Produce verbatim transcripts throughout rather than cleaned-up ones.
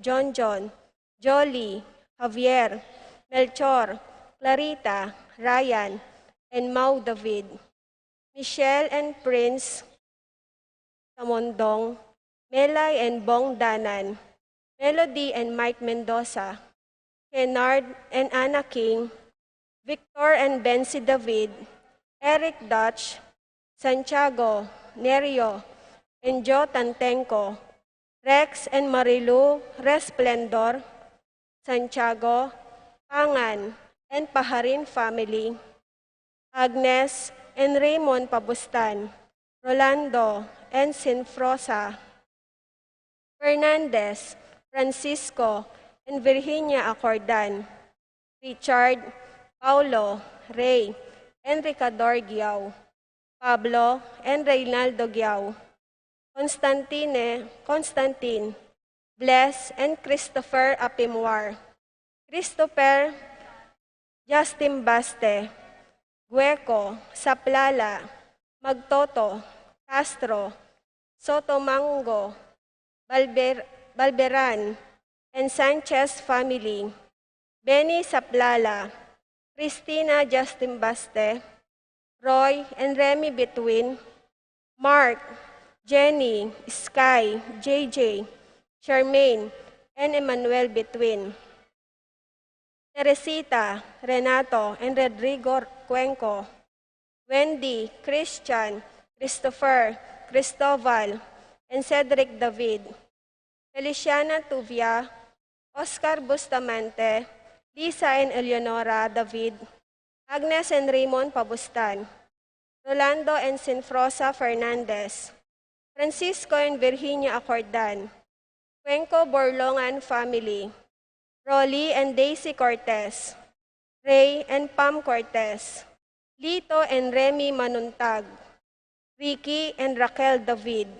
John John, Jolly, Javier, Melchor, Clarita, Ryan, and Mau David, Michelle and Prince Tamondong, Melay and Bong Danan, Melody and Mike Mendoza, Kennard and Anna King, Victor and Bensi David, Eric Dutch, Santiago, Nerio, and Joe Tantenco, Rex and Marilu Resplendor, Santiago, Pangan, and Paharin family, Agnes and Raymond Pabustan, Rolando and Sinfrosa Fernandez, Francisco and Virginia Acordan, Richard, Paulo, Ray, and Ricador Giao, Pablo and Reynaldo Giao, Constantine, Constantine, Bless and Christopher Apimwar, Christopher Justin Baste, Gueco, Saplala, Magtoto, Castro, Sotomango, Balber-, Balberan, and Sanchez family, Benny Saplala, Christina Justin Baste, Roy and Remy Between, Mark, Jenny, Sky, J J, Charmaine, and Emmanuel Between, Teresita, Renato, and Rodrigo Cuenco, Wendy, Christian, Christopher, Cristobal, and Cedric David, Feliciana Tuvia, Oscar Bustamante, Lisa and Eleonora David, Agnes and Raymond Pabustan, Rolando and Sinfrosa Fernandez, Francisco and Virginia Acordan, Cuenco Borlongan family, Rolly and Daisy Cortez, Ray and Pam Cortez, Lito and Remy Manuntag, Ricky and Raquel David,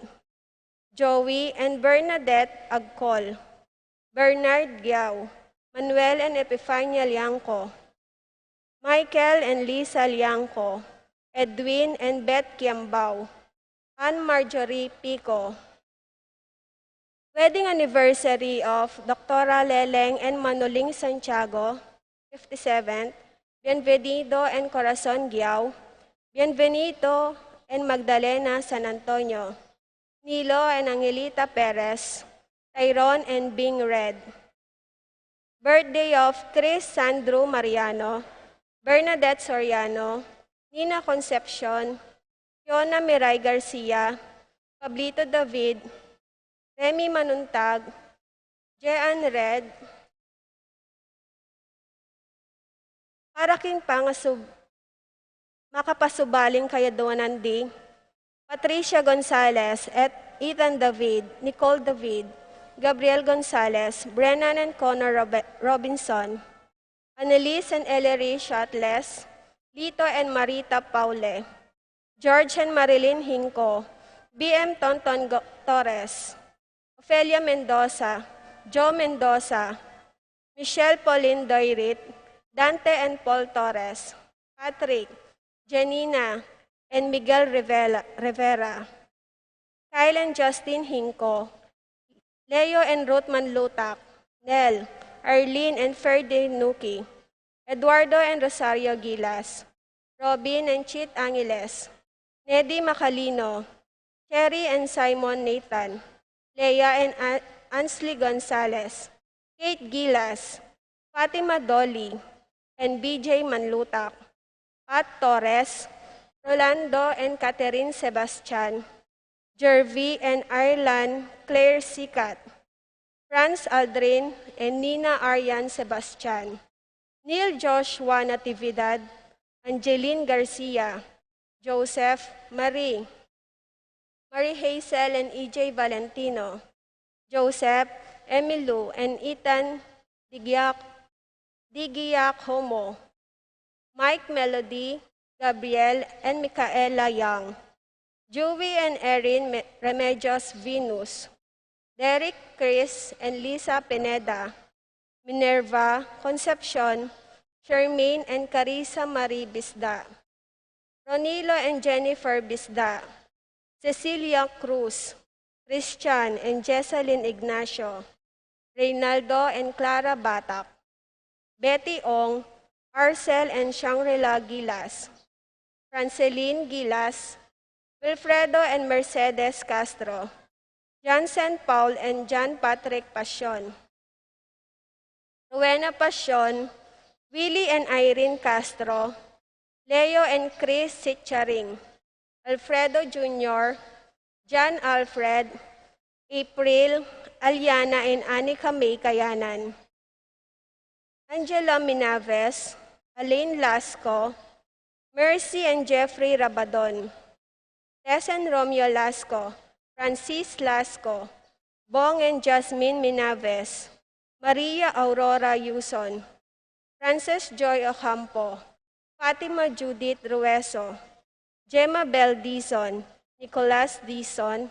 Joey and Bernadette Agcol, Bernard Giao, Manuel and Epifania Liangco, Michael and Lisa Liangco, Edwin and Beth Kiambao, Ann Marjorie Pico. Wedding anniversary of Doctora Leleng and Manoling Santiago, fifty-seventh, Bienvenido and Corazon Giao, Bienvenido and Magdalena San Antonio, Nilo and Angelita Perez, Tyrone and Bing Red. Birthday of Chris Sandro Mariano, Bernadette Soriano, Nina Concepcion, Fiona Miray Garcia, Pablito David, Remy Manuntag, Jean Red, para king pangasub-, makapasubaling kayaduanan di Patricia Gonzalez at Ethan David, Nicole David, Gabriel Gonzalez, Brennan and Connor Robe-, Robinson, Annalise and Ellery Shatles, Lito and Marita Paule, George and Marilyn Hinco, B M Tonton Go-, Torres, Ofelia Mendoza, Joe Mendoza, Michelle Pauline Doirit, Dante and Paul Torres, Patrick, Janina, and Miguel Rivela-, Rivera, Kyle and Justin Hinco, Leo and Ruth Manlutak, Nel, Arlene and Ferdy Nuki, Eduardo and Rosario Gilas, Robin and Chit Angeles, Nedi Macalino, Cherry and Simon Nathan, Leah and A-, Ansley Gonzalez, Kate Gilas, Fatima Dolly, and B J Manlutak, Pat Torres, Rolando and Catherine Sebastian, Jervy and Ireland Claire Sikat, Franz Aldrin and Nina Arian Sebastian, Neil Joshua Natividad, Angeline Garcia, Joseph, Marie, Marie Hazel and E J Valentino, Joseph, Emilou, and Ethan Digiac-, Digiacomo, Mike Melody, Gabriel, and Micaela Young, Joey and Erin Me-, Remedios Venus, Derek, Chris, and Lisa Pineda, Minerva, Concepcion, Charmaine, and Carissa Marie Bisda, Ronilo and Jennifer Bisda, Cecilia Cruz, Christian, and Jessalyn Ignacio, Reynaldo and Clara Batak, Betty Ong, Arcel and Shangri-La Gilas, Franceline Gilas, Wilfredo and Mercedes Castro, Johnson Paul and John Patrick Pasion, Rowena Pasion, Willie and Irene Castro, Leo and Chris Sitcharing, Alfredo Junior, John Alfred, April, Aliana and Anika May Kayanan, Angela Minaves, Alain Lasco, Mercy and Jeffrey Rabadon, Tess and Romeo Lasco, Francis Lasco, Bong and Jasmine Minaves, Maria Aurora Yuson, Frances Joy Ocampo, Fatima Judith Rueso, Gemma Bell Dizon, Nicolas Dizon,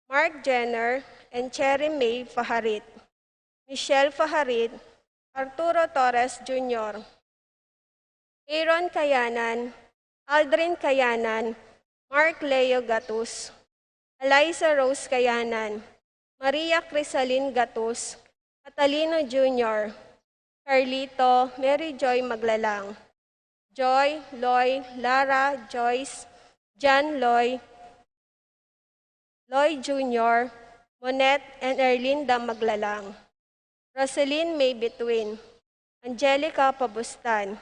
Mark Jenner, and Cherry May Faharit, Michelle Faharit, Arturo Torres Junior, Aaron Kayanan, Aldrin Kayanan, Mark Leo Gatus, Eliza Rose Kayanan, Maria Crisalin Gatus, Catalino Junior, Carlito, Mary Joy Maglalang, Joy, Loy, Lara, Joyce, John Loy, Loy Junior, Monette and Erlinda Maglalang, Roselyn May Between, Angelica Pabustan,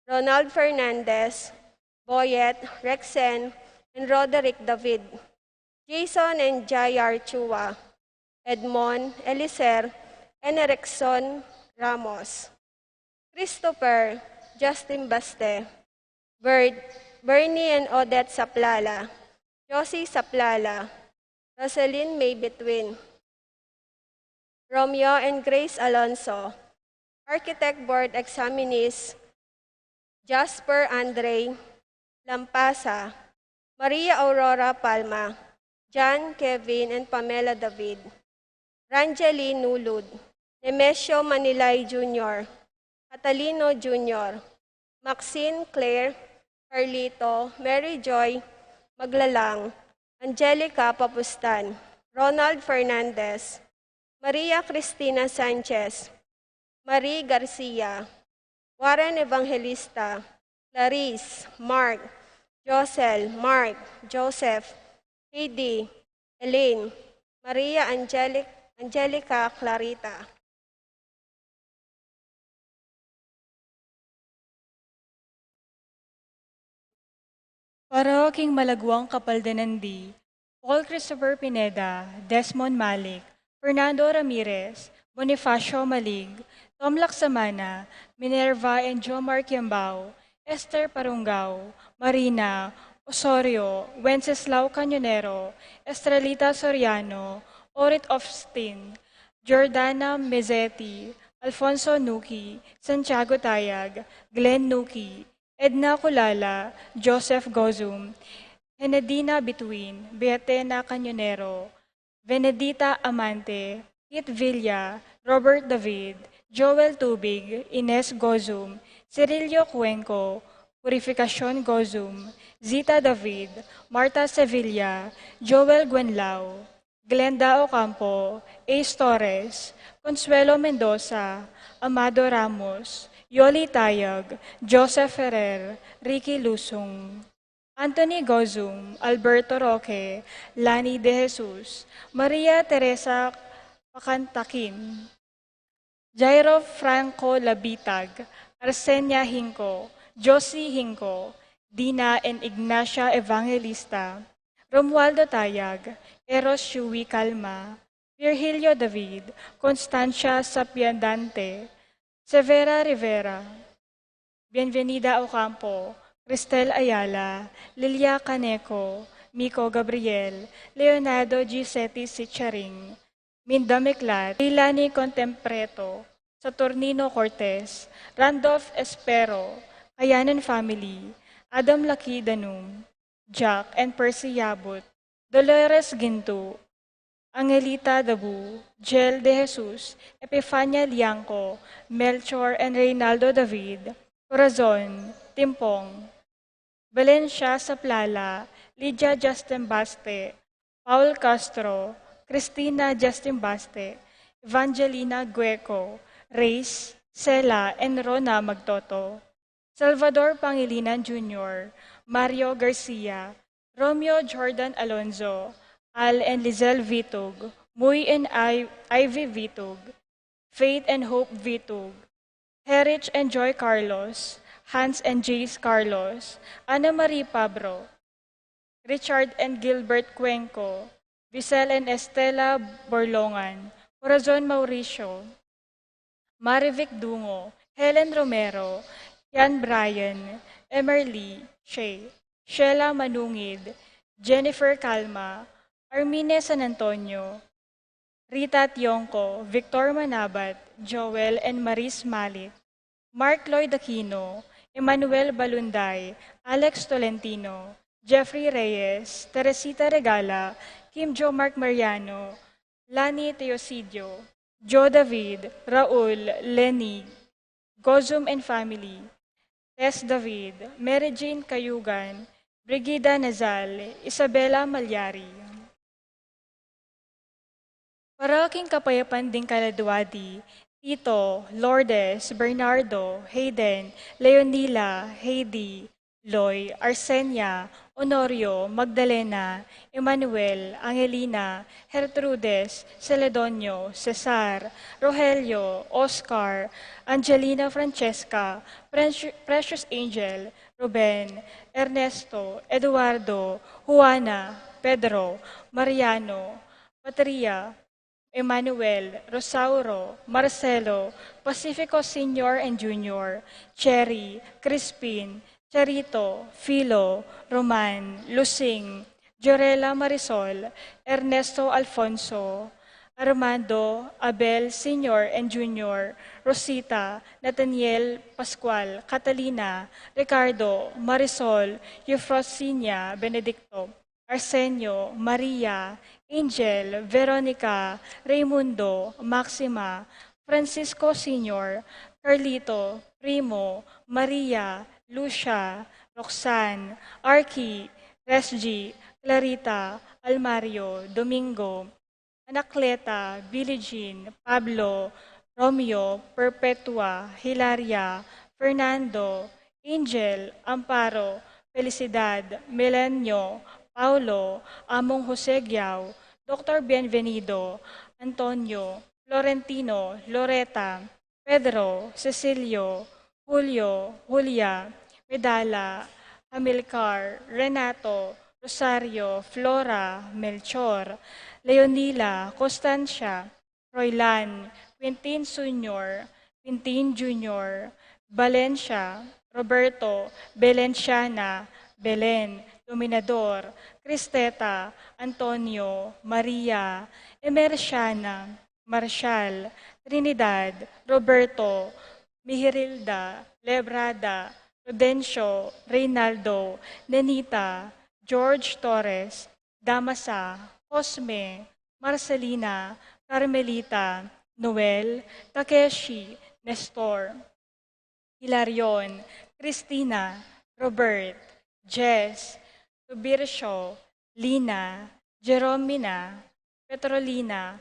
Ronald Fernandez, Boyet, Rexen, and Roderick David, Jason and J R Chua, Edmond, Eliser, and Erickson Ramos, Christopher, Justin Baste, Bert, Bernie and Odette Saplala, Josie Saplala, Roselyn May Between, Romeo and Grace Alonso, Architect Board Examinees Jasper Andre Lampasa, Maria Aurora Palma, John, Kevin, and Pamela David, Ranjali Nulud, Nemesio Manilay Junior, Catalino Junior, Maxine, Claire, Carlito, Mary Joy Maglalang, Angelica Papustan, Ronald Fernandez, Maria Cristina Sanchez, Marie Garcia, Warren Evangelista, Clarice, Mark, Josel, Mark, Joseph, Heidi, Elaine, Maria Angelic-, Angelica, Clarita. Para king malaguang kapaldanan di, Paul Christopher Pineda, Desmond Malik, Fernando Ramirez, Bonifacio Malig, Tom Laksamana, Minerva and Jomar Kiambao, Esther Parungao, Marina Osorio, Wenceslao Cañonero, Estrelita Soriano, Orit Austin, Jordana Mezeti, Alfonso Nuki, Santiago Tayag, Glenn Nuki, Edna Culala, Joseph Gozum, Henedina Between, Beatena Cañonero, Venedita Amante, Pete Villa, Robert David, Joel Tubig, Ines Gozum, Cirilio Cuenco, Purificacion Gozum, Zita David, Martha Sevilla, Joel Guenlao, Glenda Ocampo, Ace Torres, Consuelo Mendoza, Amado Ramos, Yoli Tayag, Joseph Ferrer, Ricky Lusung, Anthony Gozum, Alberto Roque, Lani De Jesus, Maria Teresa Pacantaquin, Jairo Franco Labitag, Arsenia Hinco, Josie Hinco, Dina and Ignacia Evangelista, Romualdo Tayag, Eros Shui Calma, Virgilio David, Constancia Sapiendante, Severa Rivera, Bienvenida Ocampo, Cristel Ayala, Lilia Caneco, Mico Gabriel, Leonardo Giusetti Sicharing, Minda Miclat, Leilani Contempreto, Saturnino Cortez, Randolph Espero, Kayanan family, Adam Laki Danum, Jack and Percy Yabut, Dolores Ginto, Angelita Dabu, Jel De Jesus, Epifania Liangco, Melchor and Reynaldo David, Corazon, Timpong, Valencia Saplala, Lydia Justin Baste, Paul Castro, Cristina Justin Baste, Evangelina Gueco, Reyes, Sela, and Rona Magtoto. Salvador Pangilinan Junior, Mario Garcia, Romeo Jordan Alonzo, Al and Lizelle Vitug, Muy and I- Ivy Vitug, Faith and Hope Vitug, Herich and Joy Carlos, Hans and Jace Carlos, Ana Marie Pabro, Richard and Gilbert Cuenco, Visel and Estela Borlongan, Corazon Mauricio, Marivic Dungo, Helen Romero, Kian Bryan, Emerly Shea, Sheila Manungid, Jennifer Calma, Armine San Antonio, Rita Tiongco, Victor Manabat, Joel and Maris Malit, Mark Lloyd Aquino, Emmanuel Balunday, Alex Tolentino, Jeffrey Reyes, Teresita Regala, Kim Jo Mark Mariano, Lani Teosidio, Joe David, Raul, Lenny, Gozum and family, Tess David, Mary Jane Cayugan, Brigida Nazal, Isabela Malyari. Para king kapayapan ding kaladwa di, Tito, Lourdes, Bernardo, Hayden, Leonila, Heidi, Loy, Arsenia, Honorio, Magdalena, Emmanuel, Angelina, Gertrudes, Celedonio, Cesar, Rogelio, Oscar, Angelina Francesca, Preci- Precious Angel, Ruben, Ernesto, Eduardo, Juana, Pedro, Mariano, Patria, Emmanuel, Rosauro, Marcelo, Pacifico Senior and Junior, Cherry, Crispin, Charito, Philo, Roman, Lusing, Jorela Marisol, Ernesto Alfonso, Armando, Abel Senior and Junior, Rosita, Nathaniel, Pascual, Catalina, Ricardo, Marisol, Eufrosinia, Benedicto, Arsenio, Maria, Angel, Veronica, Raymundo, Maxima, Francisco Senior, Carlito, Primo, Maria, Lucia, Roxanne, Arky, Resgy, Clarita, Almario, Domingo, Anacleta, Billie Jean, Pablo, Romeo, Perpetua, Hilaria, Fernando, Angel, Amparo, Felicidad, Milenio, Paulo, Among Jose Guiao, Doctor Bienvenido, Antonio, Florentino, Loreta, Pedro, Cecilio, Julio, Julia, Medala, Amilcar, Renato, Rosario, Flora, Melchor, Leonila, Constancia, Roylan, Quintin Senior, Quintin Junior, Valencia, Roberto, Valenciana, Belen, Dominador, Cristeta, Antonio, Maria, Emerciana, Marshall, Trinidad, Roberto, Mihirilda, Lebrada, Prudencio, Reynaldo, Nenita, George Torres, Damasa, Cosme, Marcelina, Carmelita, Noel, Takeshi, Nestor, Hilarion, Cristina, Robert, Jess, Tubircio, Lina, Jeromina, Petrolina,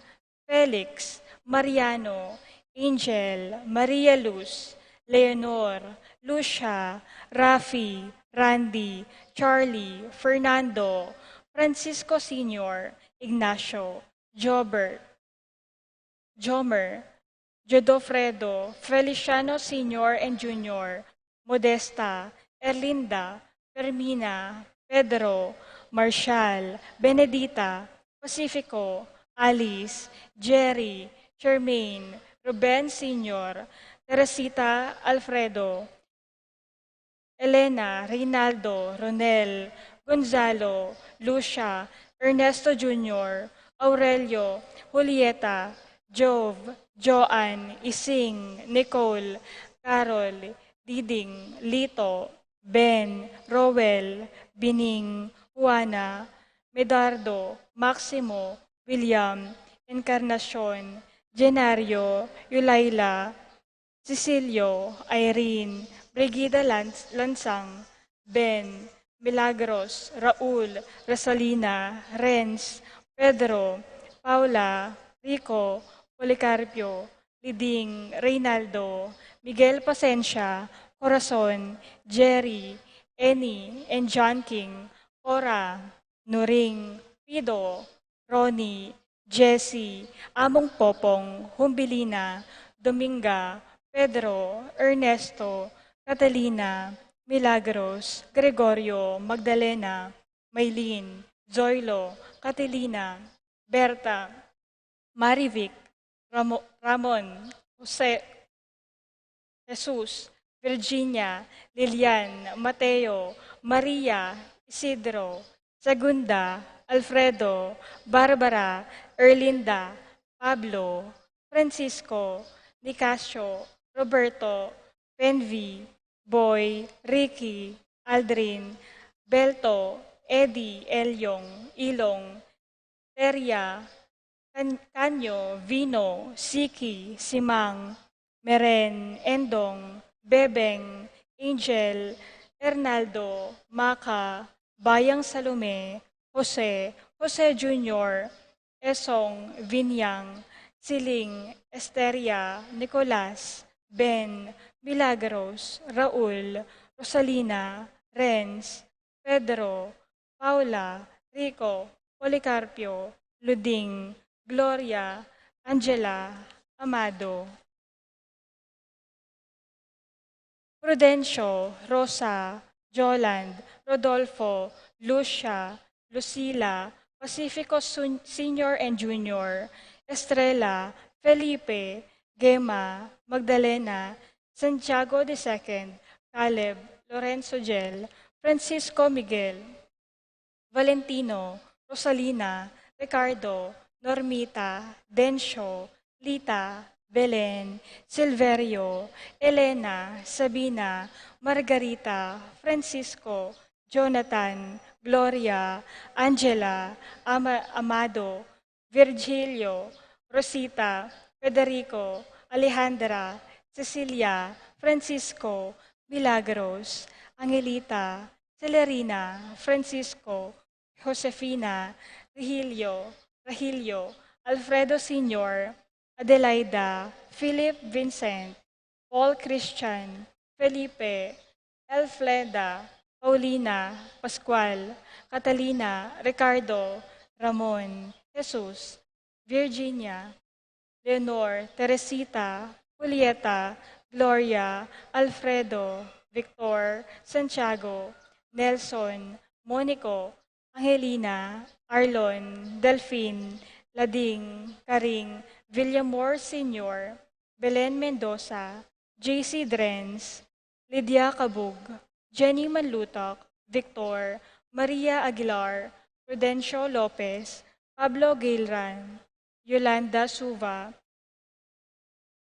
Felix, Mariano, Angel, Maria Luz, Leonor, Lucia, Rafi, Randy, Charlie, Fernando, Francisco Senior, Ignacio, Jobert, Jomer, Jodofredo, Feliciano Senior and Junior, Modesta, Erlinda, Fermina, Pedro, Marshall, Benedita, Pacifico, Alice, Jerry, Charmaine, Ruben Senior, Teresita, Alfredo, Elena, Reynaldo, Ronel, Gonzalo, Lucia, Ernesto Junior, Aurelio, Julieta, Jove, Joan, Ising, Nicole, Carol, Diding, Lito, Ben, Roel, Bining, Juana, Medardo, Maximo, William, Encarnacion, Genario, Yulaila, Cecilio, Irene, Brigida Lan- Lansang, Ben, Milagros, Raul, Rosalina, Renz, Pedro, Paula, Rico, Policarpio, Liding, Reynaldo, Miguel Pasensia, Corazon, Jerry, Annie, and John King, Cora, Nuring, Pido, Ronnie, Jessie, Among Popong, Humbilina, Dominga, Pedro, Ernesto, Catalina, Milagros, Gregorio, Magdalena, Maylin, Zoilo, Catalina, Berta, Marivic, Ramo-, Ramon, Jose, Jesus, Virginia, Lilian, Mateo, Maria, Isidro, Segunda, Alfredo, Barbara, Erlinda, Pablo, Francisco, Nicasio, Roberto, Penvi, Boy, Ricky, Aldrin, Belto, Eddie, Elyong, Ilong, Teria, Can-, Canyo, Vino, Siki, Simang, Meren, Endong, Bebeng, Angel, Hernaldo, Maka, Bayang Salome, Jose, Jose Junior, Esong, Vinyang, Siling, Esteria, Nicolas, Ben, Milagros, Raul, Rosalina, Renz, Pedro, Paula, Rico, Policarpio, Luding, Gloria, Angela, Amado, Prudencio, Rosa, Joland, Rodolfo, Lucia, Lucila, Pacifico Sun-, Senior and Junior, Estrella, Felipe, Gema, Magdalena, Santiago the Second, Caleb, Lorenzo Jel, Francisco Miguel, Valentino, Rosalina, Ricardo, Normita, Dencio, Lita, Belen, Silverio, Elena, Sabina, Margarita, Francisco, Jonathan, Gloria, Angela, Ama-, Amado, Virgilio, Rosita, Federico, Alejandra, Cecilia, Francisco, Milagros, Angelita, Celerina, Francisco, Josefina, Regilio, Regilio, Alfredo Senior, Adelaida, Philip Vincent, Paul Christian, Felipe, Elfleda, Paulina, Pascual, Catalina, Ricardo, Ramon, Jesus, Virginia, Leonor, Teresita, Julieta, Gloria, Alfredo, Victor, Santiago, Nelson, Monico, Angelina, Arlon, Delfin, Lading, Karing, Villamor Senior, Belen Mendoza, J C Drens, Lydia Cabug, Jenny Manlutok, Victor, Maria Aguilar, Prudencio Lopez, Pablo Gilran, Yolanda Suva,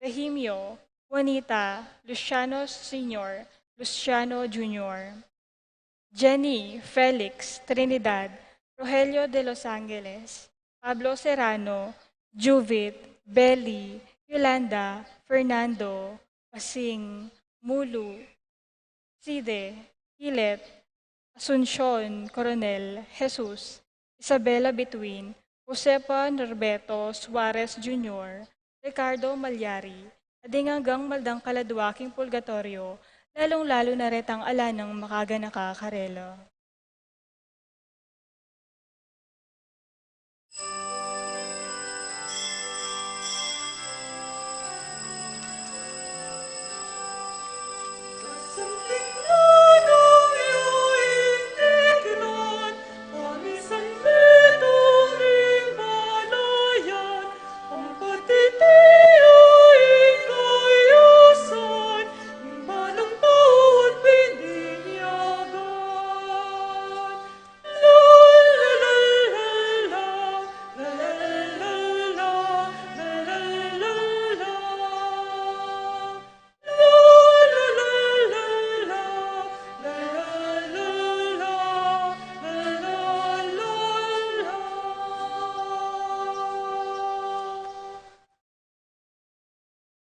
Rehimio, Juanita, Luciano Senior, Luciano Junior, Jenny, Felix, Trinidad, Rogelio de los Angeles, Pablo Serrano, Juvit, Belly, Yolanda, Fernando, Pasing, Mulu, Side, Hilet, Asuncion, Coronel, Jesus, Isabela Between, Josefa Norberto Suarez Junior, Ricardo Malyari, a ding anggang maldangkal a dua king purgatorio, lalung-lalu na retang ala nang makaganaka karela.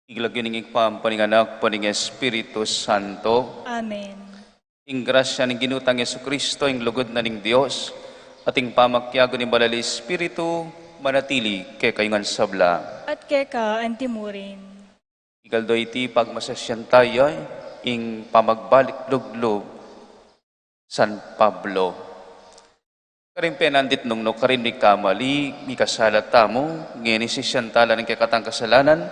King lagyu ning Ibpa, ampo ning Anak, ampo ning Espiritu Santo. Amen. Ing grasya ning Ginu tang Jesucristo, ing lugud na ning Dios, at ing pamakiabe ning Banal a Espiritu, Manatili kekayu ngan sabla. At keka antimurin. Ikal do iti pagmasasyan tayo, ing pamagbalik luglu San Pablo. Karing penandit nung no karin mikamali, mikasala tamu, ngeni sisyan tala ning kekatang kasalanan,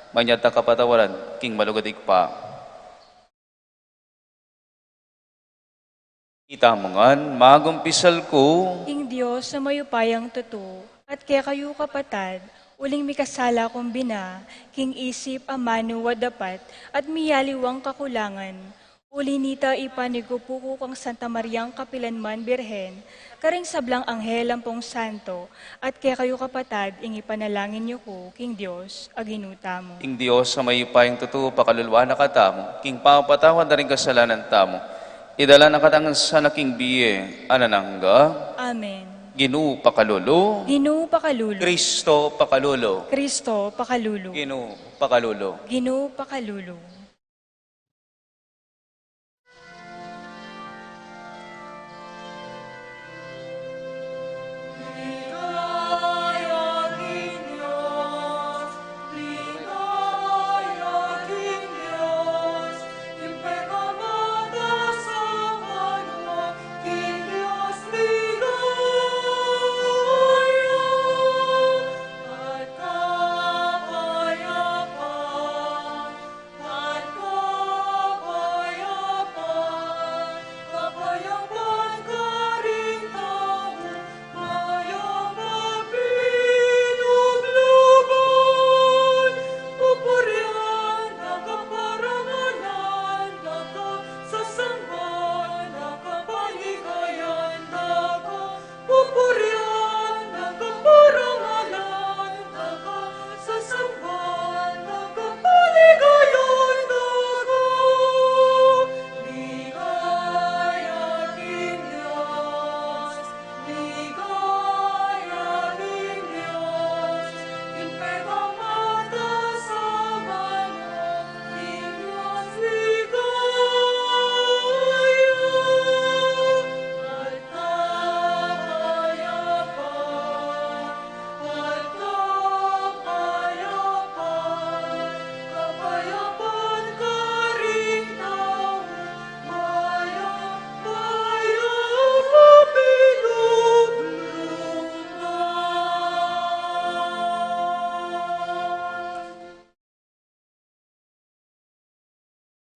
manyata kapatawaran, king malugud Ibpa. Itamu ngan, magumpisal ku. Ing Dios a mayupayang tutu, at kekayu kapatad, uling mikasala kung bina, king isip, amanu, a dapat, at miyaliwang kakulangan. Uli nita ipanigupu ku kang Santa Mariang kapilanman Birhen, karing sablang anghel ampong santo, at kekayu kapatad, ing ipanalangin yu ku, king Dios, a Ginu tamu. Ing Dios a mayupayang tutu, pakaluluan na katamu, king pamapatawad da ring kasalanan tamu. Idala na katamu sana king bie, alang angga. Amen. Ginu pakalulu. Ginu pakalulu. Kristo pakalulu. Kristo pakalulu. Ginu pakalulu. Ginu pakalulu. Pupurian na ka, parangalan na ka, sasamban na ka, paligayan na ka. Ligaya king Dios, ligaya king Dios, king pegamata sa banua, king Dios ligaya.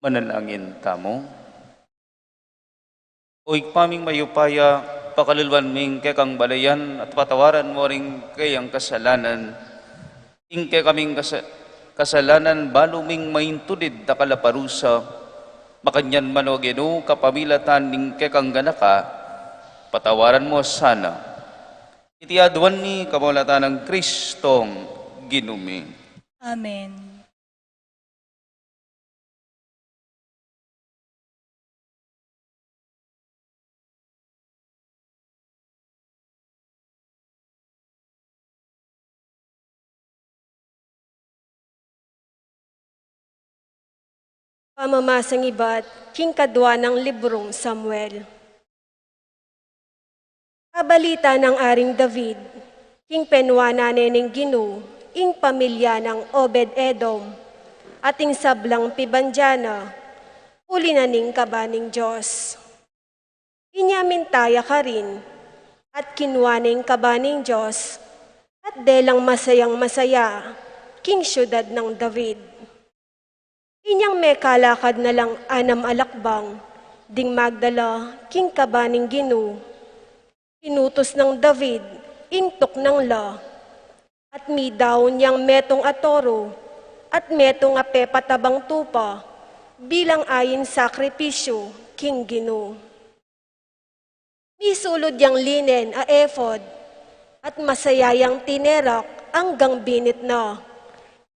Manalangin tamu. O Ibpa ming mayupaya, pakaluluan ming kekang balayan at patawaran mo ring keyang kasalanan. Ing kekaming kasa-, kasalanan balu ming maintulid dakal a parusa. Makanyan man, O Ginu, kapamilatan ning kekang ganaka, patawaran mo sana. Iti aduan mi kapamilatan nang Kristong Ginu mi. Amen. Pamamasang ibat king kadua nang librung Samuel. Abalita nang Aring David, king penuanan ne ning Ginu ing pamilya nang Obed-Edom, at ing sablang pibandian na, uli na ning kaba ning Dios. Inya minta ya karin, at kinua ne ing kaba ning Dios, at de lang masayang-masaya king siudad nang David. Inyang mekalakad na lang anam a lakbang ding magdala king kaba ning Ginu, inutus nang David ing tuknang la, at midaun yang metung a toro at metung a pepatabang tupa bilang ain sakripisyu king Ginu. Misulud yang linen a ephod, at masaya yang tinerak anggang binit na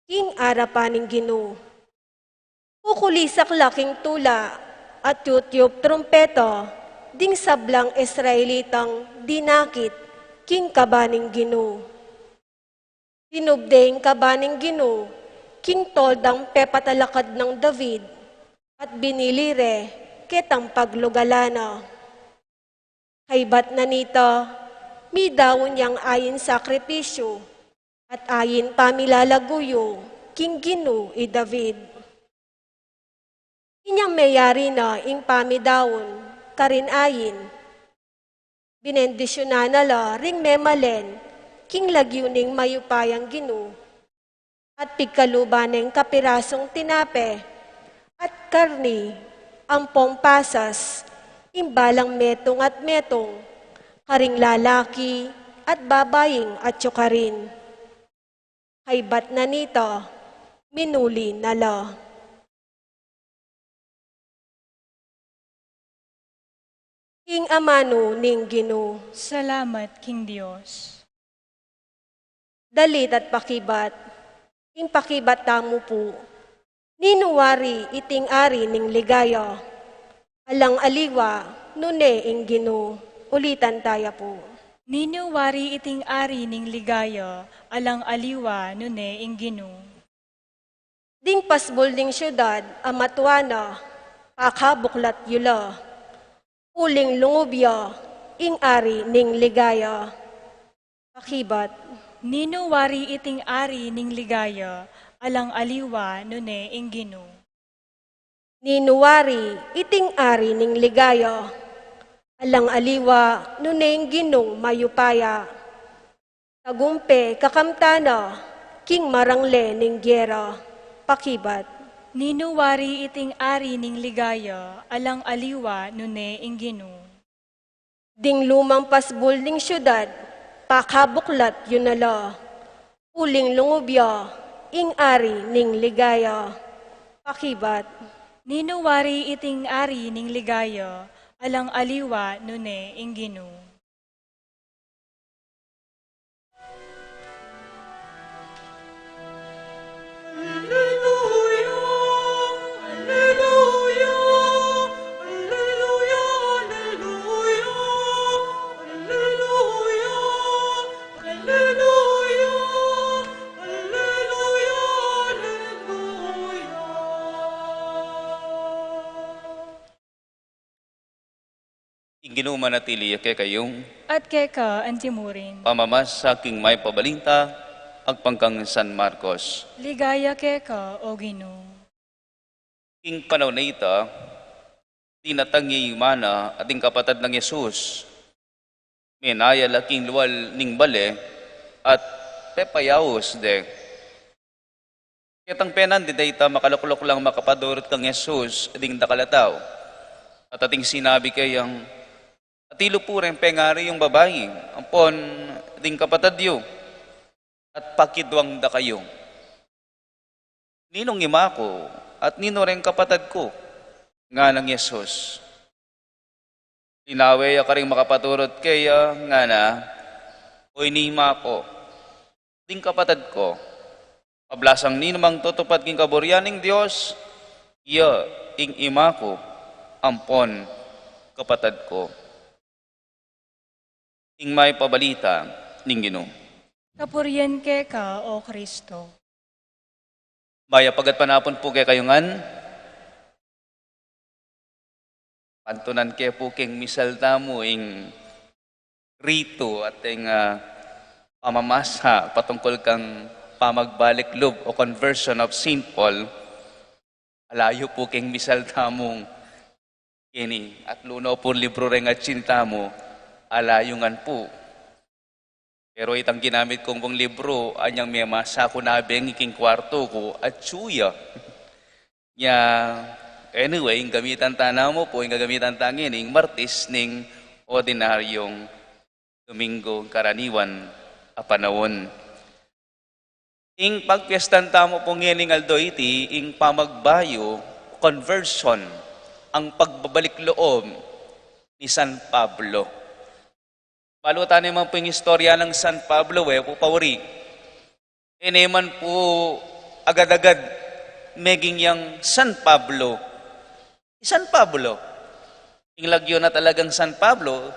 king arapan ning Ginu. Kukulisak la king tula, at tiyutyup trumpeta ding sablang Israelitang dinakit king kaba ning Ginu. Tinubde ing kaba ning Ginu king toldang pepatalakad nang David, at binili re ketang paglugalan na. Kaybat na nita, Midaun yang ain sakripisyu at ain pamilalagu yu king Ginu i David. Inyang meyari na ing pamidaun karin ain, binendisyunan na la ring memalen king lagyu ning mayupayang Ginu, at pigkaluban neng kapirasung tinape at karni ampong pasas ing balang metung at metung karing lalaki at babaing atyu karin. Kaybat na nita, minuli na la. Ing amanu ning Ginu. Salamat king Dios. Dalit at pakibat. Ing pakibat tamu pu, ninu wari iting ari ning ligaya? Alang aliwa nune ing Ginu. Ulitan taya pu. Ninu wari iting ari ning ligaya? Alang aliwa nune ing Ginu. Ding pasbul ning syudad a matua na, pakabuklat yu la, uling lungub ya ing ari ning ligaya. Pakibat. Ninu wari iting ari ning ligaya? Alang aliwa nune ing Ginu. Ninu wari iting ari ning ligaya? Alang aliwa nune ing Ginung mayupaya. Tagumpe kakamtan na king marangle ning gera. Pakibat. Ninu wari iting ari ning ligaya? Alang aliwa nune ing Ginu. Ding lumang pasbul ning syudad, pakabuklat yu na la, uling lungub ya ing ari ning ligaya. Pakibat. Ninu wari iting ari ning ligaya? Alang aliwa nune ing Ginu. Ing Ginu manatili ya kekayu. At keka antimurin. Pamamasa king Mayap a Balita agpang kang San Marcos. Ligaya keka, O Ginu. King panaun a ita, dinatang ya ing ima na at ing kapatad nang Jesus. Menaya la king lual ning bale at pepayaus de. Ketang penandin a ita, makalukluk lang makapadurut kang Jesus ding dakal a tau. At ating sinabi kayang, "Atilu pu reng pengari yung babai ampon ding kapatad yu, at pakidwang da kayu. Ninung ima ku at ninu reng kapatad ku?" ngana nang Jesus. Linawe ya karing makapaturut keya, ngana, "Oyni ima ku, ding kapatad ku. Pablasang ninumang tutupad king kaburian ning Dios, iya ing ima ku ampon kapatad ku." Ing Mayap a Balita ning Ginu. Kapurian keka, O Kristo. Mayap a gatpanapun pu kekayu ngan. Pantunan ke pu king misal tamu ing ritu at ing, ah, pamamasa patungkul kang pamagbalik lub o conversion of Saint Paul. Alayu pu king misal tamung keni, at luno pu libru reng atsin tamu, alayu ngan pu. Pero itang ginamit kung pung libru, anyang memasa ku na bengi king kwartu ku, atsu ya. Nya, anyway, ing gamitan ta namu pu, ing gagamitan ta ngeni, ing Martis ning ordinaryong Domingo, karaniwan a panaun. Ing pagpiestan tamu pu ngening aldo iti, ing pamagbayu, conversion, ang pagbabalik loob ni San Pablo. Balu ta naman pu ing istorya nang San Pablo, e pu pauri. E naman pu agad-agad meging yang San Pablo. San Pablo. Ing lagyu na talagang San Pablo,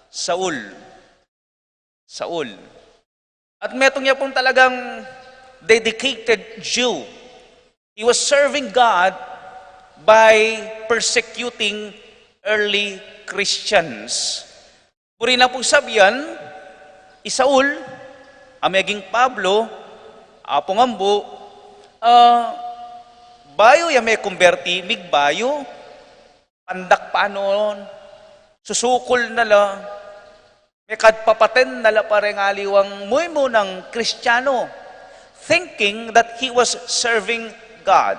Saul. Saul. At metung ya pung talagang dedicated Jew. He was serving God by persecuting early Christians. Buri na pung sabian, I Saul, a meging Pablo, Apu ngan bu, ah, bayu ya mekumberti, migbayu, pandak pa noon, susukul na la, mekad papaten na la pa reng aliwang muymu nang Kristiano, thinking that he was serving God.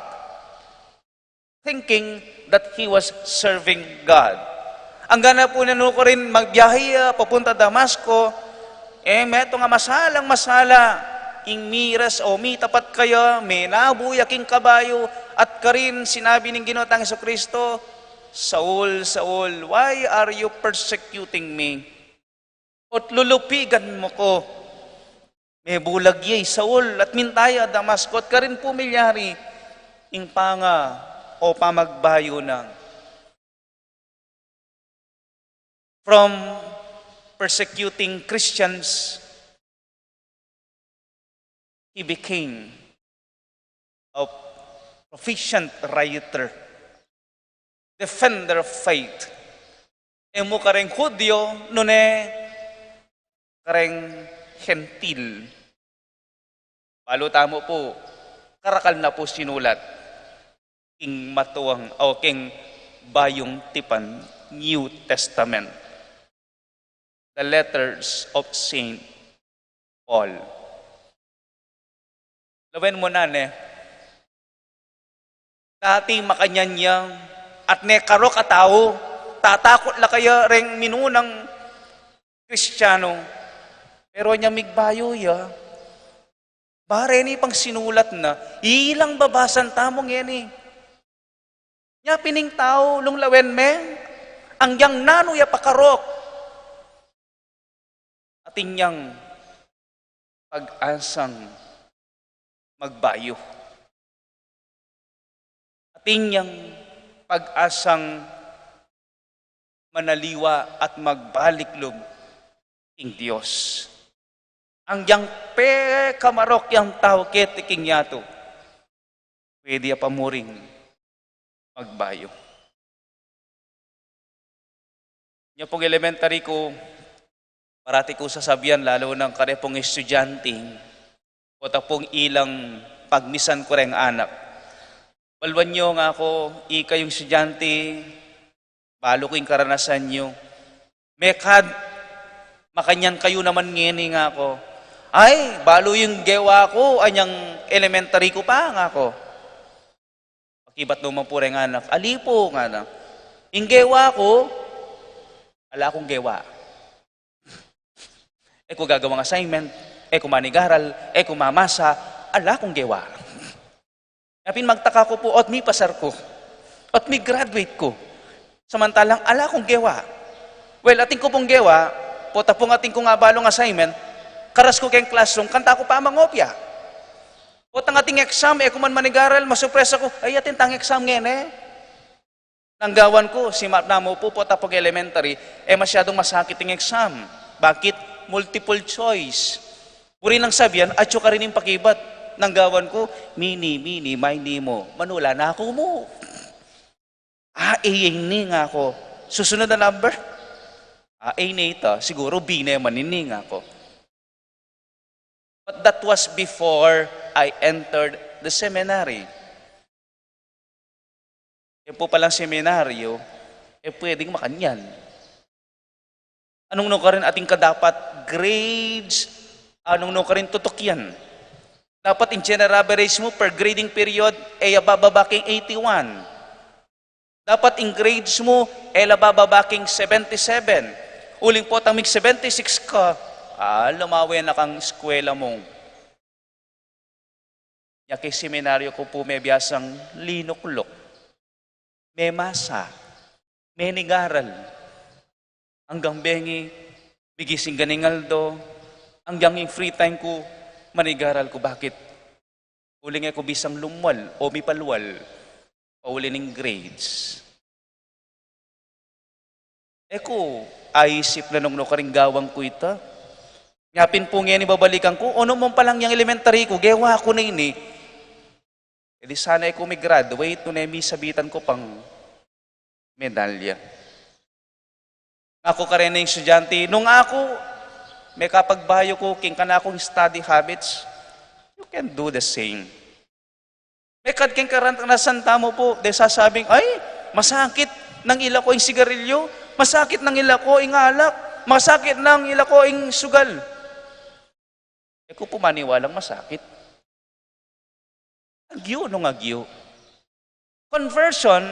Thinking that he was serving God. Anggang na pu nanu karin magbiahe ya papunta Damasco, e metung a masalang masala ing miras o mitapat kaya, menabu ya king kabayu, at karin sinabi ning Ginu tang Jesucristo, "Saul, Saul, why are you persecuting me?" Ot lulupigan mu ku. Mebulag ya i Saul at minta ya Damasco at karin pu milyari ing panga o pamagbayu na. From persecuting Christians, he became a proficient writer, defender of faith. E mu kareng Hudyo, nune kareng Hentil. Balu tamu pu, karakal na pu sinulat king matuang o king Bayung Tipan, New Testament. The letters of Saint Paul. Lawen mu na ne, dati makanyan ya, at ne karok a tau, tatakut la kaya reng minunang Kristiano. Pero nya migbayu ya, ba reni pang sinulat na, ilang babasan tamu ngeni. Nya pin ing tau, nung lawen me, anggiyang nanu ya pakarok, atin yang pag-asang magbayu. Atin yang pag-asang manaliwa at magbalik lub king Dios. Anggiyang pekamarok yang tau keti king yatu, pwede ya pa muring magbayu. Nya pung elementary ku, parati ku sasabian, lalu nang kare pung estudyante, pota pung ilang pagmisan ku reng anak. Baluan yu nga ku, ikayung estudyante, balu ku ing karanasan yu. Mekad, makanyan kayu naman ngeni nga ku. Ay, balu yung gewa ku, anyang elementary ku pa nga ku. Pakibat naman pu reng anak, ali pu nga na. Ing gewa ku, ala kung gewa. E ku gagawang assignment, e ku manigaral, e ku mamasa, ala kung gewa. Nya pin magtaka ku pu, ot mipasar ku, ot mi-graduate ku. Samantalang ala kung gewa. Well, atin ku pung gewa, pota pung atin kung abalung assignment, karas ku keng classroom, kanta ku pa mangopya. Potang ating exam, e ku man manigaral, masupresa ku, ay, atin tang exam ngeni. Nanggawan ku, simulat namu pu, pota pung elementary, e masyadung masakit ing exam. Bakit? Multiple choice. Buri nang sabian, atyu karin ing pakibat. Nanggawan ku, mini, mini, miny, mo. Manula na ku mu. A, A ini nga ku. Susunod a number? A, A ini ita, siguru B naman ini nga ku. But that was before I entered the seminary. E pu palang seminaryo, e pwedeng makanyan. Nung nukarin atin ka dapat grades, nung nukarin tutukian. Dapat in general average mu per grading period, e ya bababa king eighty-one. Dapat ing grades mu, e la bababa king seventy-seven. Uling potang mig seventy-six ka, a, lumawe na kang eskwela mu. Nya king seminaryo ku pu mebiasang linukluk, memasa, menigaral. Anggang bengi, migising kaning aldo, anggang ing free time ku, manigaral ku. Bakit? Uling e ku bisang lumwal o mipalwal, pauli ning grades. E ku aisip na nung nukarin gawan ku ita. Nya pin pu ngeni babalikan ku, o nung palang yang elementary ku, gewa ku na ini. E di sana e ku mi-graduate, nune misabitan ku pang medalya. Nga ku kareng estudyante, nung aku, mekapagbayu ku king kanakung study habits, you can do the same. Mekad king karanasan tamu pu, de sasabing, "Ay, masakit nang ila ko ing sigarilyo, masakit nang ila ko ing alak, masakit nang ila ko ing sugal." E ku pu maniwalang masakit. Agyu nung agyu. Conversion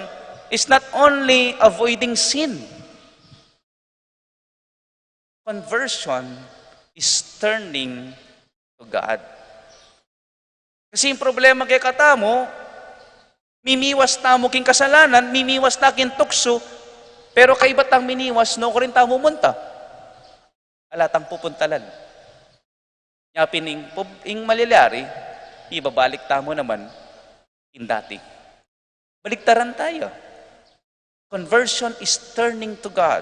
is not only avoiding sin. Conversion is turning to God. Kasi ing problema kekatamu, mimiwas tamu king kasalanan, mimiwas ta king tuksu, pero kaybat tang miniwas, nukarin tamu munta? Ala tang pupuntalan. Nya pin ing pub-, ing malyari, ibabalik tamu naman king dati. Baliktaran taya. Conversion is turning to God.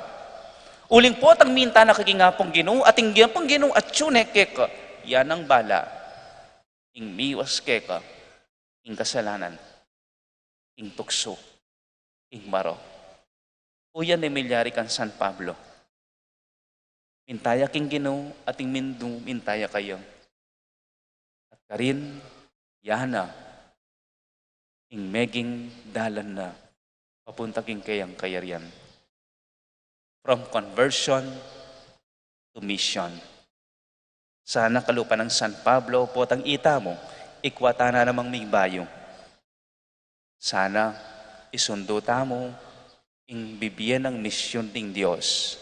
Uling potang minta na ka king Apung Ginu, at ing Apung Ginu atyu ne keka, ya nang bala ing miwas keka king kasalanan, king tuksu, king marok. Uyan ne milyari kang San Pablo. Minta ya king Ginu, at ing Ginu minta ya kaya. At karin, ya na ing meging dalan na papunta king kayang kayarian. From conversion to mission. Sana kalupa nang San Pablo, potang itamu, ikwa ta na namang migbayu. Sana isundu tamu ing bibie nang misyun ning Dios,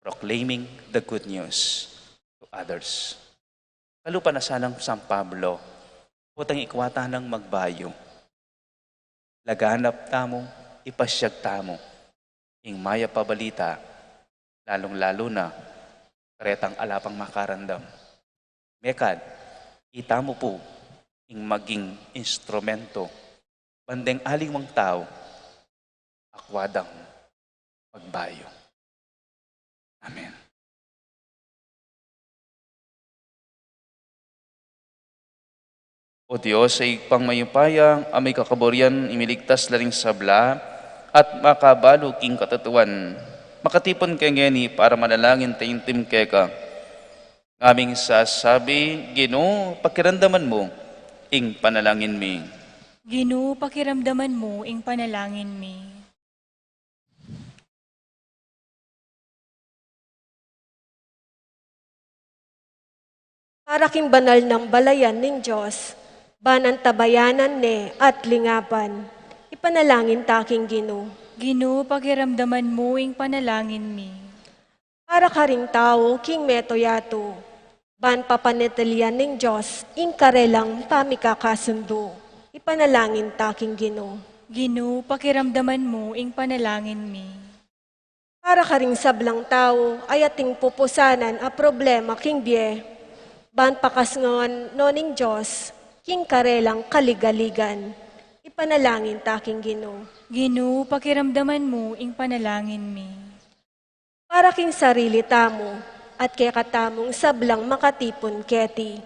proclaiming the good news to others. Kalupa na sanang San Pablo, potang ikwa ta nang magbayu. Laganap tamu, ipasyag tamu ing mayap a balita, lalung-lalu na karetang ala pang makaramdam. Mekad, itamu pu ing maging instrumento, ban deng aliwang tau, akwa dang magbayu. Amen. O Dios, a Ibpang mayupaya, a mikakaburian, imiligtas la ring sabla, at makabalu king katatuan, makatipun ke ngeni para manalangin taimtim keka. Ngaming sasabi, Ginu, pakiramdaman mu ing panalangin mi. Ginu, pakiramdaman mu ing panalangin mi. Para king banal nang balayan ning Dios, ban antabayanan ne at lingapan, ipanalangin ta king Ginu. Ginu, pakiramdaman mu ing panalangin mi. Para karing tau king meto yatu, ban papanatilian ning Dios ing karelang pamikakasundu, ipanalangin ta king Ginu. Ginu, pakiramdaman mu ing panalangin mi. Para karing sablang tau a ating pupusanan a problema king bie, ban pakasngawan no ning Dios king karelang kaligaligan, ipanalangin ta king Ginu. Ginu, pakiramdaman mu ing panalangin mi. Para king sarili tamu at kekatamung sablang makatipun keti,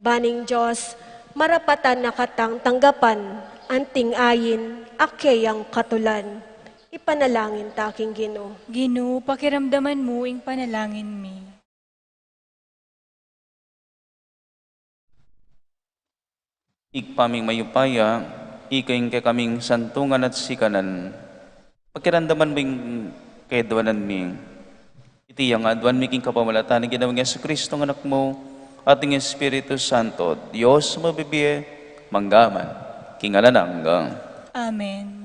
ban ing Dios marapatan na katang tanggapan anting ain a keyang katulan, ipanalangin ta king Ginu. Ginu, pakiramdaman mu ing panalangin mi. Ibpa ming mayupaya, ika ing kekaming santungan at sikanan, pakiramdaman mu ing keaduanan mi. Iti ing aduan mi king kapamilatan ning Ginu ming Jesucristo, ing Anak mu, at ning Espiritu Santo, Dios mabibie, mangga man king alang angga. Amen.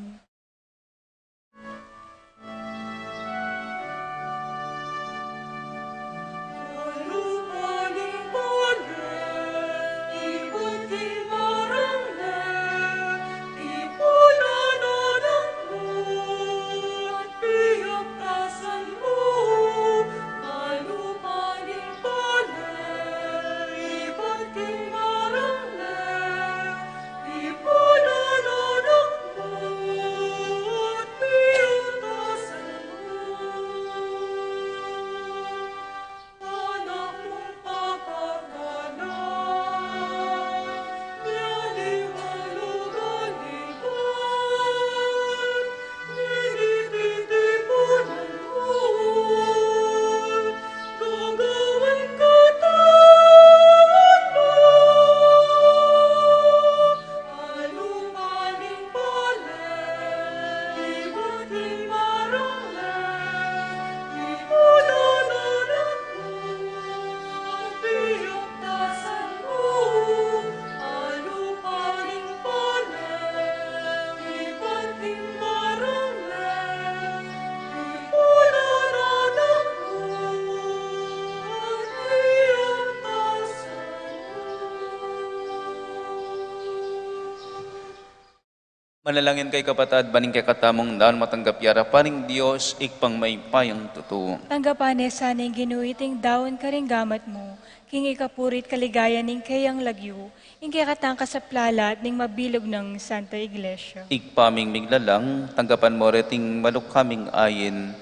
Manalangin kayu, kapatad, ban ing kekatamung daun matanggap ya arapan ning Dios, Ibpang mayupayang tutu. Tanggapan na sana ning Ginu iting daun karing gamat mu, king ikapuri't kaligayan ning keyang lagyu, ing kekatang kasaplalan at ning mabilug nang Santa Iglesia. Ibpa ming miglalang, tanggapan mu reting malukmang ain,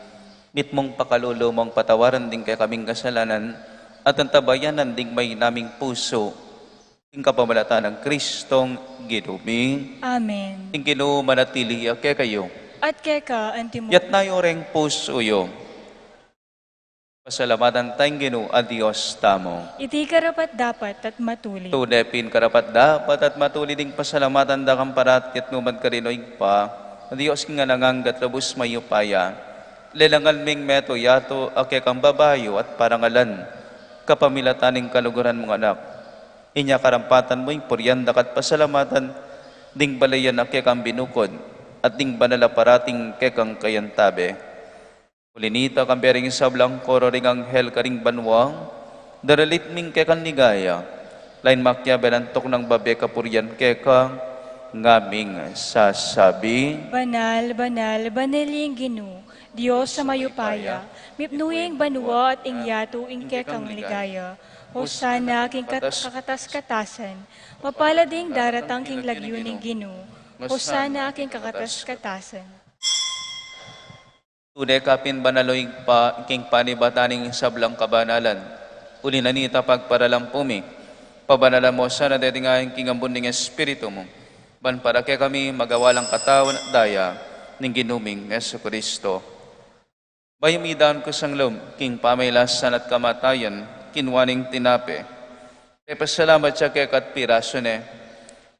mitmung pakalulu mung patawaran ding kekaming kasalanan, at antabayanan ding maina ming pusu, ing kapamilatan nang Kristong Ginu mi. Amen. Ing Ginu manatili ya kekayu. At keka antimu. Yatna yu reng pusu yu. Pasalamatan taya ing Ginu a Dios tamu. Iti karapat-dapat at matulid. Tune pin karapat-dapat at matulid ing pasalamatan da kang parati at nukarin man, o Ibpa, a Dios king alang angga at lubus mayupaya. Lelangan ming metung yatu a kekang babayu at parangalan, kapamilatan ning kaluguran mung Anak. Inya karampatan mu ing purian da ka at pasalamatan ding balayan a kekang binukud, at ding banal a parating kekang kayantabe. Uli nita, kambe ring sablang koro ring anghel karing banua, daralit mi ing kekang ligaya, lain makiabe nang tuknang babe kapurian keka, ngaming sasabi: Banal, banal, banal ing Ginu, Dios a mayupaya, mipnu ya ing banua at ing yatu ing kekang ligaya. Hosana king kat-, kakatas-katasan, mapalad ding daratang king lagyu ning Ginu. Hosana king kakatas-katasan. Tune ka pin banal, o Ibpa, king panibatan ning sablang kabanalan. Uli na nita pagparalan pu mi, pabanalan mu sana deting ain king ambun ning Espiritu mu, ban para kekami magawa lang katawan at daya ning Ginu ming Jesucristo. Bayu midaun kusang lub king pamailasan at kamatayan, kinua ne ing tinape, pepasalamat ya keka at pirasu ne,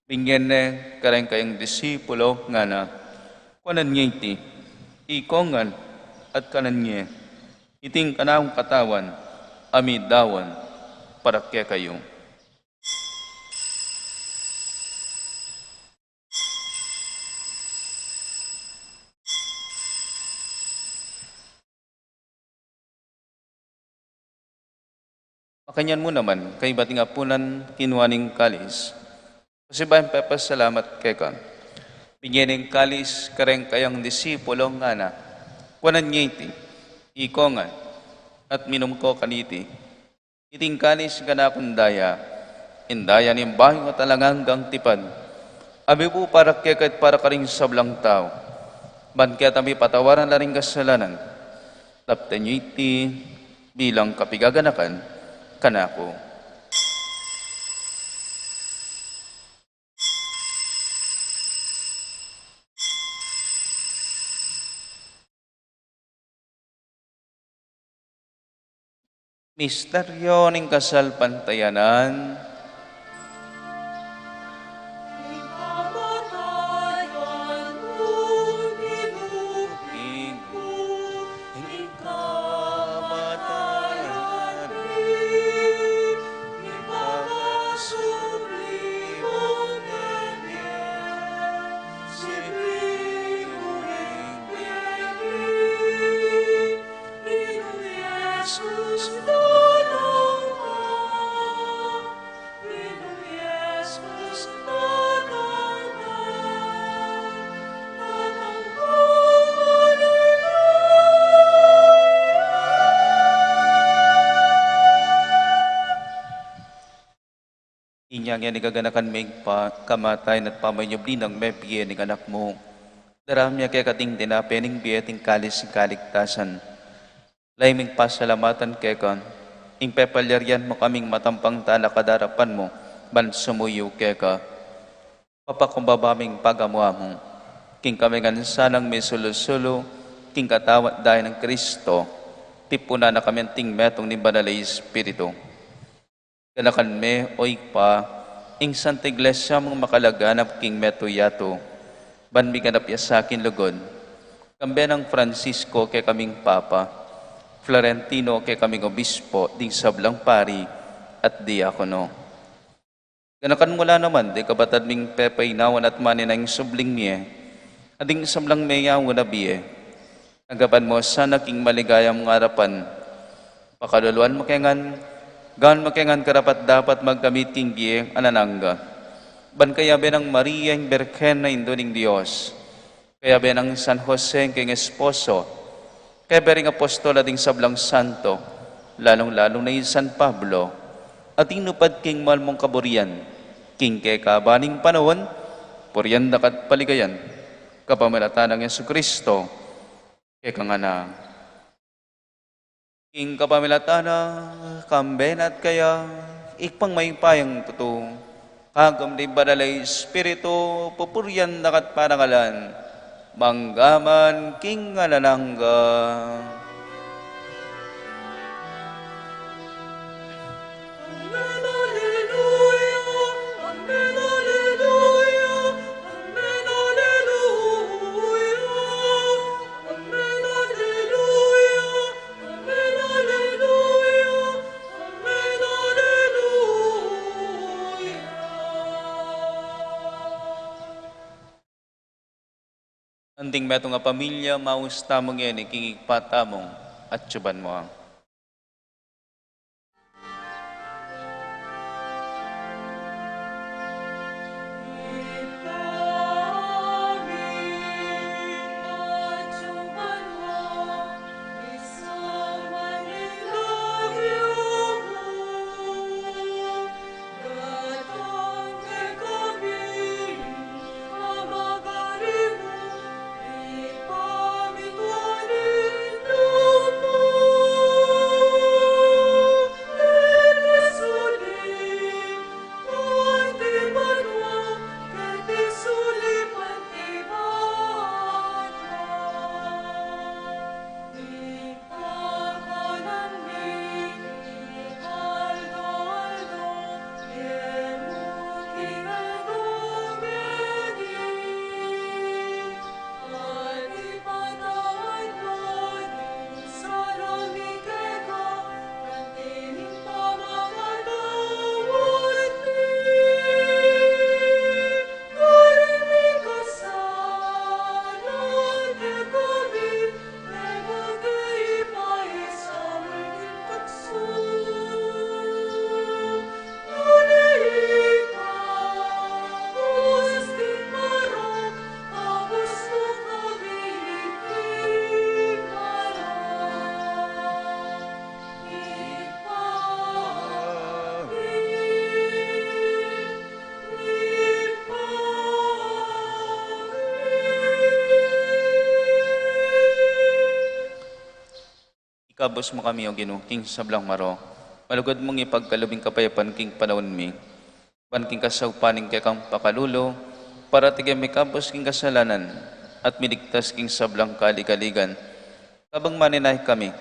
binie ne kareng kayang disipulo, ngana: Kuanan ye iti, ikong ngan, at kanan ye. Iti ing kanakung katawan a midaun para kekayu. Makanyan mu naman, kaybat ning apunan, kinua ne ing kalis, pasibayu pepasalamat keka, binie ne ing kalis kareng kayang disipulo, ngana: Kuanan ye iti, ikong ngan, at minum ko kaniti. Iti ing kalis ning kanakung daya, ing daya ning bayu at alang anggang tipan, a mibu para keka at para karing sablang tau, ban keta mipatawaran la ring kasalanan. Daptan ye iti bilang kapigaganakan kanaku. Misteryo ning kasalpantayanan. Inya ngeni gaganakan me ing pa-, kamatayan at pamanyubli nang mebie ning Anak mu. Darame keka iting tinape ning bie at ing kalis ning kaligtasan. Lalu ming pasalamatan keka ing pepalyarian mu kaming matampang talakad king arapan mu ban sumuyu keka. Papakumbaba ming pagamu-amu king kami ngan sanang misulu-sulu king katawan at daya nang Kristo, tipunan na kami anting metung ning Banal a Espiritu. Ganakan me, o Ibpa, ing Santa Iglesia mung makalaganap king metung yatu, ban miganap ya sa king lugud, kambe nang Francisco kekaming Papa, Florentino kekaming Obispo, ding sablang pari at diakono. Ganakan mu la naman ding kapatad ming pepainawan at manenaya king subling mie, at ding sablang meyaun a bie. Tanggapan mu sana king maligaya mung arapan. Pakaluluan mu ke ngan, gawan mu ke ngan karapat-dapat magkamit king bie alang angga. ban kayabe nang Maria ing Birhen a Indu ning Dios, kayabe nang San Jose ing kayang esposo, kayabe ring apostol at ding sablang santo, lalung-lalu na i San Pablo, a tinupad king mal mung kaburian, king kekaba ning panaun, purian da ka at paligayan, kapamilatan nang Jesucristo, kekang Anak. King kapamilatan na, kambe na at kaya, Ibpang mayupayang tutu, kagum ning Banal a Espiritu, pupurian da ka at parangalan, mangga man king alang angga. Anting metung a pamilya, maus tamu ngeni king Ibpa tamung atsuban mu. Ikabus mu kami, O Ginu, king sablang marok. Malugud mung ipagkalub ing kapayapan king panaun mi. Ban king kasaupan ning kekang pakalulu, parati keng mikabus king kasalanan, at miligtas king sablang kaligaligan. Kabang manenaya kami,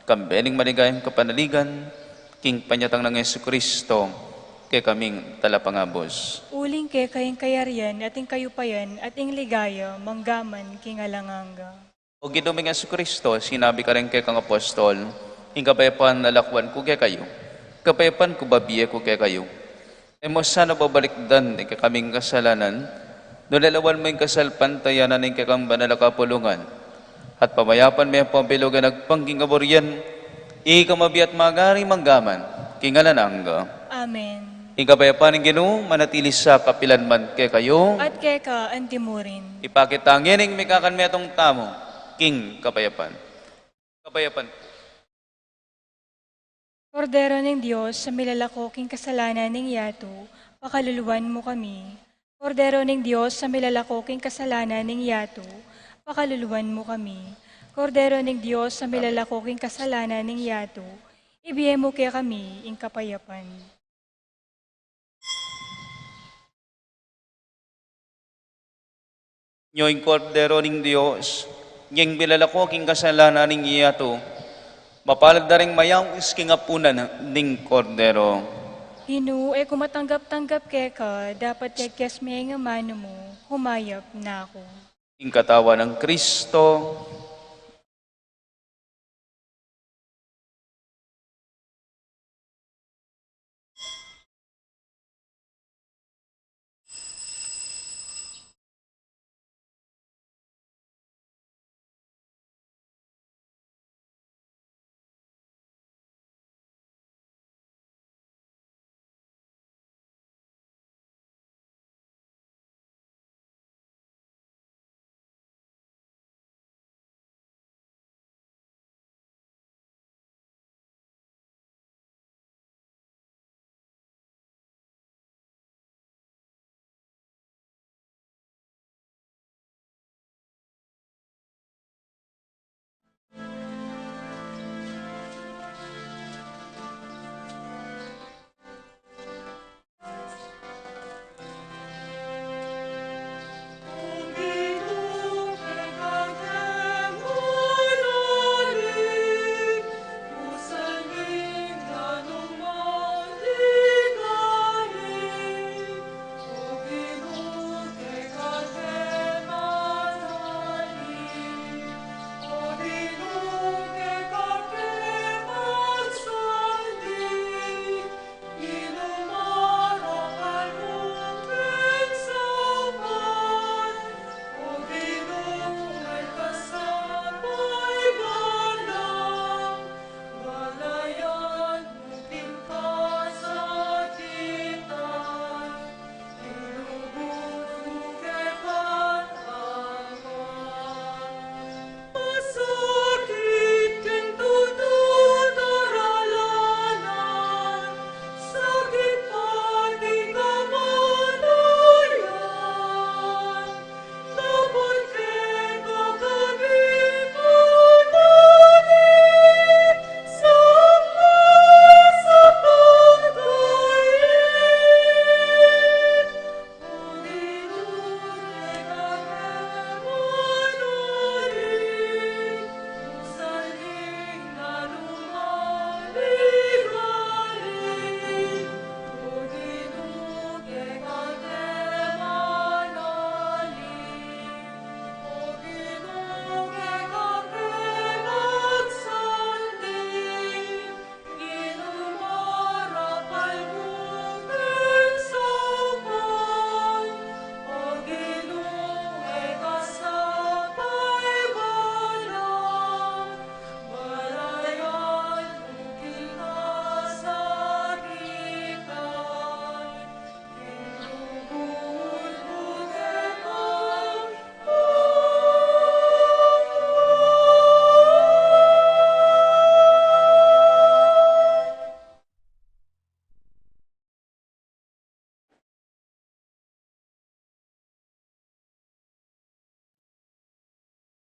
kambe ning maligayang kapanaligan, king panyatang nang Jesucristo, kekaming talapangabus. Uling keka ing kayarian, at ing kayupayan, at ing ligaya, mangga man king alang angga. O Ginu ming Jesucristo, sinabi ka reng kekang apostol, ing kapayapan lakwan ku kekayu, kapayapan ku bibie ku kekayu. E mu sana babalikdan ing kekaming kasalanan, nune lawan mu ing kasalpantayanan ning kekang banal a kapulungan, at pamayapan me pu ing bilug a agpang king kaburian, ika mabie at magari mangga man king alang angga. Amen. Ing kapayapan ning Ginu manatili sa kapilan man kekayu. At keka anti mu rin. Ipakit ta ngeni ing mikakanmetung tamu king kapayapan. Kapayapan. Kordero ning Dios, a milalako king kasalanan ning yatu, pakaluluan mu kami. Kordero ning Dios, a milalako king kasalanan ning yatu, pakaluluan mu kami. Kordero ning Dios, a milalako king kasalanan ning yatu, ibie mu kekami ing kapayapan. Nyo ing Kordero ning Dios, nyo ing milalako king kasalanan ning yatu, mapalad da ring mayaus king apunan ning Kordero. Ginu, e ku matanggap-tanggap keka, dapat kekes me ing amanu mu, humayap na ku. Ing katawan nang Kristo.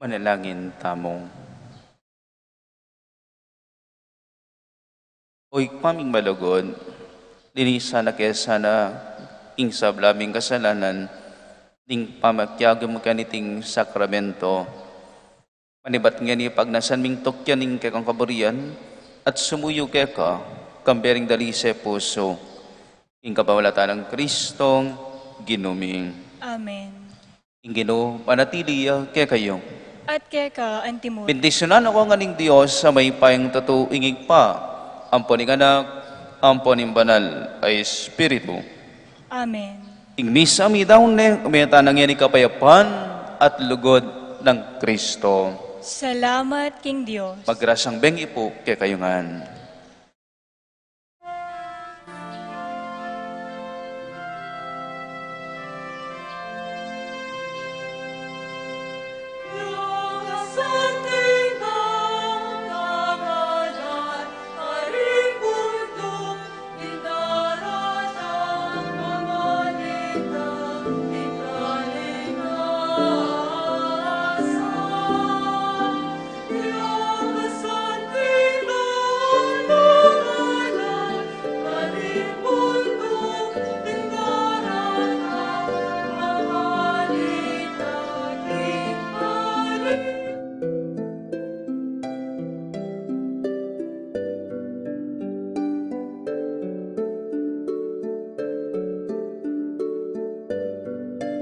Manalangin tamu. O Ibpa ming malugud, linisan na ke sana ing sabla ming kasalanan ning pamakiagum kaniting sakramento. Manibat ngeni pagnasan ming tukyan ning kekang kaburian at sumuyu keka, kambe ring dalise pusu, ing kapamilatan nang Kristong Ginu mi. Amen. Ing Ginu manatili ya kekayu. At keka antimu. Bendisyunan na kayu ngan ning Dios a mayupayang tutu, ing Ibpa, ampo ning Anak, ampo ning Banal a Espiritu. Amen. Ing misa mi daun ne, ume tana ngeni ing kapayapan at lugud nang Kristo. Salamat king Dios. Magrasang bengi pu kekayu ngan.